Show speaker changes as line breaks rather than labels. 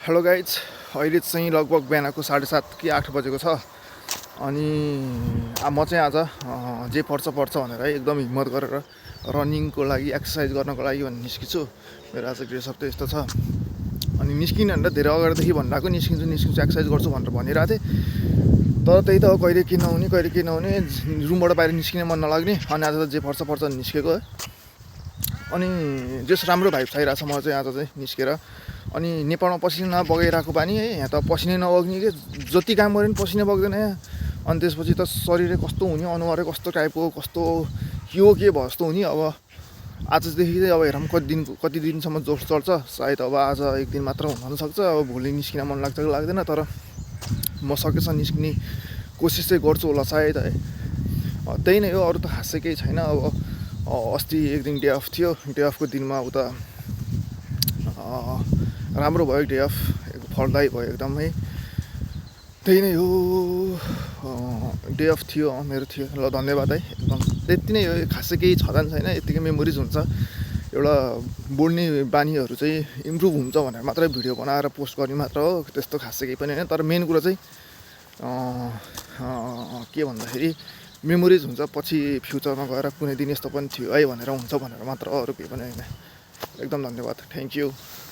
Hello guys, अहिले चाहिँ लगभग बिहानको 7:30 कि 8 बजेको छ। अनि म चाहिँ आज जे पर्छ भनेर एकदम हिम्मत गरेर रनिङको लागि एक्सर्साइज गर्नको लागि भनेर निस्किन्छु। मेरो आज ड्रेसअप त यस्तो छ। अनि निस्किन भनेर धेरै अगाडिदेखि भनिरहेको निस्किन्छु एक्सर्साइज गर्छु भनेर भनिरहेको थिएँ। तर त्यही त हो, कहिले के नहुने रुमबाट बाहिर निस्किने मन नलाग्ने। अनि आज त जे पर्छ भनेर निस्केको है। अनि जस राम्रो भाइब आइरहेको छ। म चाहिँ आज चाहिँ निस्केर अनि नेपालमा पसिना बगाइरहेको बानी है। यहाँ त पसिनै नबग्ने के, जति काम गरे पनि पसिना बग्दैन यहाँ। अनि त्यसपछि त शरीरै कस्तो हुने, अनुहारै कस्तो टाइपको, कस्तो के भयो जस्तो हुने। अब आजदेखि चाहिँ अब हेरौँ कति दिनसम्म जोस चल्छ। सायद अब आज एक दिन मात्र हुनसक्छ। अब भोलि निस्किन मन लाग्छ कि लाग्दैन, तर म सकेसम्म निस्किने कोसिस चाहिँ गर्छु होला सायद है। त्यही नै हो, अरू त खासै केही छैन। अब अस्ति एक दिन डे अफ थियो। डे अफको दिनमा उता राम्रो भयो डे अफ, फलदायी भयो एकदमै। त्यही नै हो, डे अफ थियो मेरो थियो। ल धन्यवाद है, एकदम त्यति नै हो। खासै केही छँदैन छैन, यत्तिकै मेमोरिज हुन्छ। एउटा बोल्ने बानीहरू चाहिँ इम्प्रुभ हुन्छ भनेर मात्रै भिडियो बनाएर पोस्ट गर्ने मात्र हो, त्यस्तो खासै केही पनि होइन। तर मेन कुरा चाहिँ के भन्दाखेरि मेमोरिज हुन्छ। पछि फ्युचरमा गएर कुनै दिन यस्तो पनि थियो है भनेर हुन्छ भनेर मात्र हो, अरू केही पनि होइन। एकदम धन्यवाद, थ्याङ्क यू।